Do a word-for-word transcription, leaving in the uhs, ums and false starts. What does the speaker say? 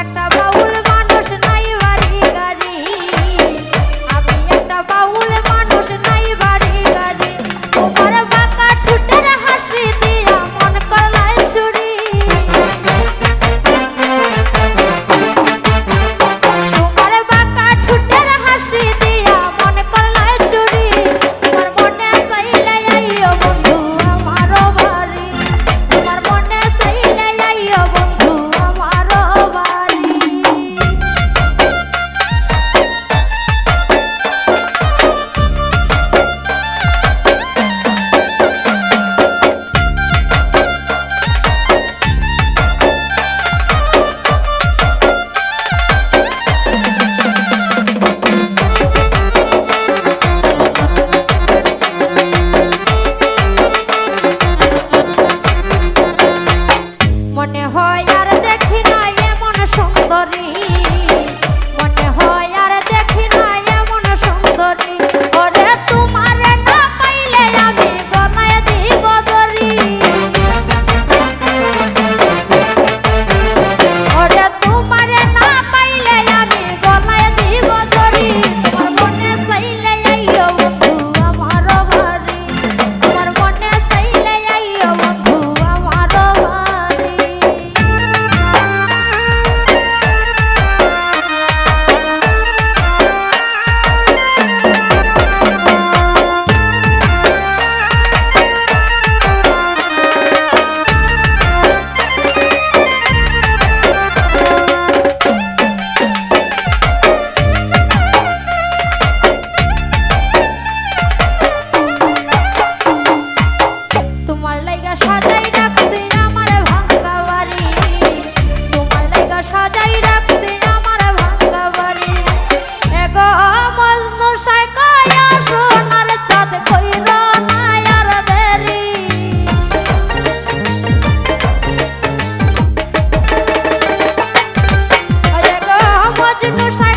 একটা বাউল মানুষ, নাই বাড়ি গাড়ি। আমি একটা বাউল মানুষ, নাই বাড়ি গাড়ি। তোমার বাঁকা ঠোঁটের হাসি দিয়া মন করলায় চুরি। তোমার বাঁকা ঠোঁটের হাসি দিয়া মন করলায় চুরি। তোমার মনে চাইলে আইও বন্ধু আমার বাড়ি। তোমার মনে চাইলে আইও বন্ধু আমার বাড়ি। মনে হয় আর দেখি না এমন সুন্দরী, মনে হয় আর দেখি না এমন সুন্দরী। ওরে তোমারে না পাইলে আমি গলায় দিব দড়ি। ওরে তোমারে না পাইলে আমি গলায় দিব দড়ি। তোমার মনে চাইলে আইও বন্ধু আমার বাড়ি। তোমার মনে চাইলে আইও বন্ধু আমার বাড়ি। তোমার লাইগা সাজাই রাখছি আমার ভাঙ্গা বাড়ি। তোমার লাইগা সাজাই রাখছি আমার ভাঙ্গা বাড়ি। এগো মজনু শায় কয়া সোনার চাঁদ কইরো না আর দেরি। এগো মজনু শায়